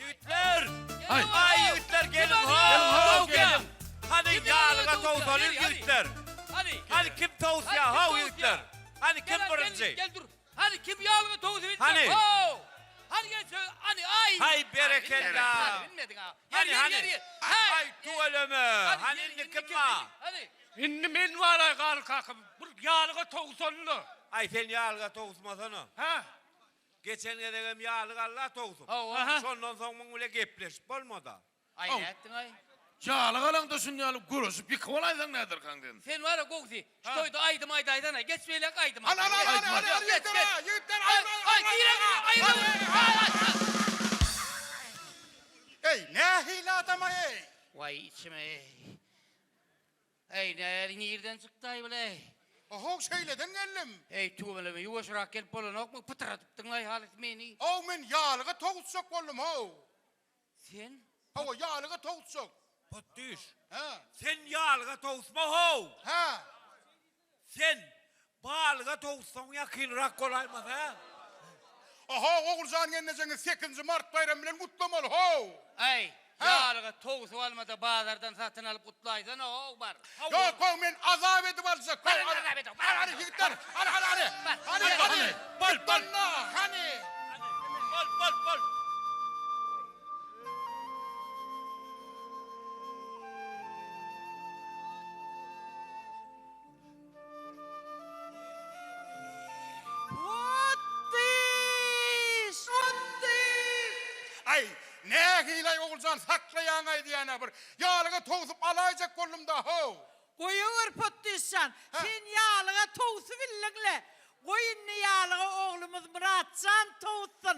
Ýigitler! Aý. Aý ýigitler geliň Geliň, how geliň. Hany ýalyga towsalyň ýigitler. Hany. Hany kim towusýar how ýigitler. Hany kim birinji? Gel dur. Hany kim ýalyga towsup biljek Hany. how. Hany gel söz. Hany aý. Haý berekella. Bilmediň ha. Hany hany. Haý Haý tüweleme. Hany indi kim bar? Hany. Indi men baraý Garry kaka. Bir ýalyga towsanda. Aý sen ýalyga towusmasana. Hä? Geçen gezegem ýalyk alla towsup. Hawa. Şondan soň muň bile gepleşip bolmada. Aý nätdiň-aý? Ýalyk alaňda şun ýaly göreşip ýykyp alaýsaň näderkaň sen? Sen bar-a gowsy, şu toýda aýdym aýdaýsana, geç beýläk aýdym Hany, hany, hany, hany, hany, ýigitler, a, ýigitler, aý, aý, Aý, aý, aý, aý, aý, aý, aý. Eý, nähili adam-aý, eý? Waý, içim-eý. Eý, näli nirden çykdy-aý bul-eý? Ohow, şeýleden geldim. Eý, tüweleme, ýuwaşrak gelip bolanokmy? Pytradypdyň-aý halys meni. How, men ýalyga towusjak boldum, how. Sen? Hawa, ýalyga towusjak. Potdyş. Hä? Sen ýalyga towusma, how. Hä? Sen balyga towussaň ýakynrak bolaýmasa, hä? Ohow, Oguljan gelnejeňi sekizinji mart baýramy bilen gutlamaly, how! Äý, Hä? ýalyga towsup alma-da, bazardan satyn alyp gutlaýsana, how, bar. Ýok, how, men azap edip aljak, how! Bar, azap et, bar! Hany, ýigitler, hany, hany, hany! Bar, Hany, bar, hany! Bol, bol! Hany! Bol, bol, bol! Potdyş! Potdyş! Aý, nähili-aý Oguljan saklaýaň-aý diýýän-ä bir. Ýalyga towsup alaýjak boldum-da, how! Goýawer Potdyş jan, sen ýalyga towsubildiň-le. Goý indi ýalyga oglumyz Myratjan towussun.